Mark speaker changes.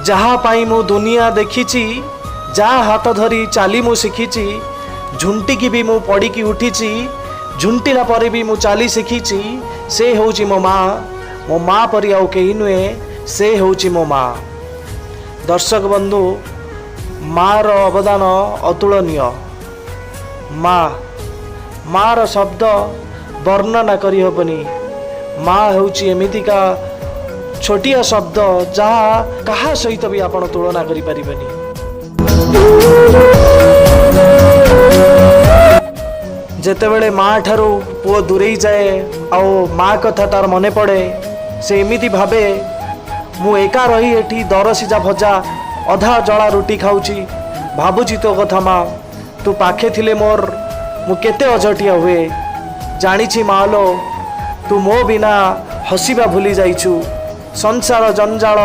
Speaker 1: ଯାହା ପାଇଁ ମୁଁ ଦୁନିଆ ଦେଖିଛି, ଯାହା ହାତ ଧରି ଚାଲି ମୁଁ ଶିଖିଛି, ଝୁଣ୍ଟିକି ବି ମୁଁ ପଡ଼ିକି ଉଠିଛି, ଝୁଣ୍ଟିଲା ପରେ ବି ମୁଁ ଚାଲି ଶିଖିଛି, ସେ ହେଉଛି ମୋ ମା। ମୋ ମା ପରି ଆଉ କେହି ନୁହେଁ, ସେ ହେଉଛି ମୋ ମା। ଦର୍ଶକ ବନ୍ଧୁ, ମାର ଅବଦାନ ଅତୁଳନୀୟ। ମା, ମାର ଶବ୍ଦ ବର୍ଣ୍ଣନା କରିହେବନି। ମା ହେଉଛି ଏମିତିକା ଛୋଟିଆ ଶବ୍ଦ, ଯାହା କାହା ସହିତ ବି ଆପଣ ତୁଳନା କରିପାରିବେନି। ଯେତେବେଳେ ମା ଠାରୁ ପୁଅ ଦୂରେଇ ଯାଏ ଆଉ ମା କଥା ତାର ମନେ ପଡ଼େ, ସେ ଏମିତି ଭାବେ, ମୁଁ ଏକା ରହି ଏଠି ଦରସିଝା ଭଜା, ଅଧା ଜଳା ରୁଟି ଖାଉଛି, ଭାବୁଛି ତୋ କଥା ମା। ତୁ ପାଖେ ଥିଲେ ମୋର ମୁଁ କେତେ ଅଝଟିଆ ହୁଏ। ଜାଣିଛି ମାଲୋ, ତୁ ମୋ ବିନା ହସିବା ଭୁଲି ଯାଇଛୁ। ସଂସାର ଜଞ୍ଜାଳ